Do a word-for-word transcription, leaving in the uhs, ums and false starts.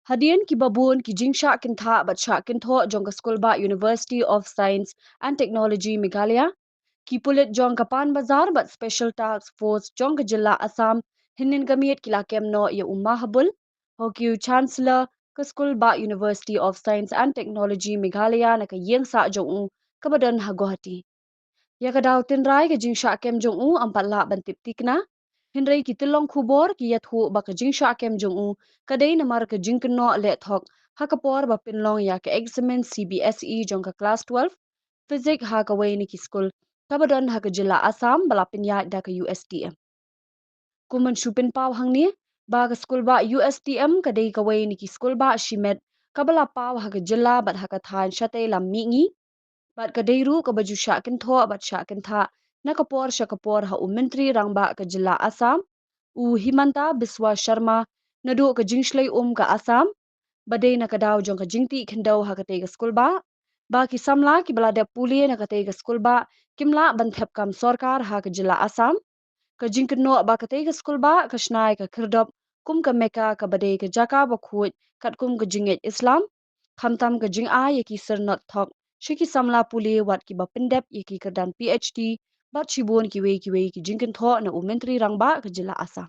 Hadien kiba bun ki jingshah kynthah bad shah kynthoh jong ka skulbah University of Science and Technology Meghalaya, ki pulit jong ka Panbazar bad Special Task Force jong ka jylla Assam hynnin ka miet ki la kem noh ïa u Mahabul Hokiew, Chancellor ka skulbah University of Science and Technology Meghalaya na ka ïing sah jong u kaba don ha Guwahati. Ïa ka daw tynrai ka jingshah kem jong u ym pat lah ban tip thikna, hynrei ki tyllong khubor ki ïathuh ba ka jingshah kem jong u ka dei namar ka jingkynnoh leh thok ha ka por ba pynlong ïa ka eksamin C B S E jong ka klas twelve Physics ha kawei na ki skul kaba don ha ka jylla Assam ba la pynïaid da ka U S T M. Kum ban shu pynpaw hangne ba ka skulbah U S T M ka dei kawei na ki skulbah shimet kaba la paw ha ka jylla bad ha ka thaiñ shatei lam mihngi, bad ka dei ruh kaba ju shah kynthoh bad shah kynthah na ka por sha ka por ha u Myntri Rangbah ka jylla Assam, u Himanta Biswa Sharma, naduh ka jingshlei um ka Assam, ba dei na ka daw jong ka jingtih khyndew ha katei ka skulbah, ba ki samla kiba la dep pule na katei ka skulbah kim lah ban thep kam sorkar ha ka jylla Assam. Ka jingkynnoh ba katei ka skulbah ka shna ïa ka khyrdop kum ka Mecca kaba dei ka jaka bakhuid katkum ka jingngeit Islam, khamtam ka jingai ïa ki syrnod thok sha ki samla pule wat kiba pyndep ïa ki kyrdan P H D bad shibun kiwei kiwei ki jingkynthoh na u Myntri Rangbah ka jylla Assam.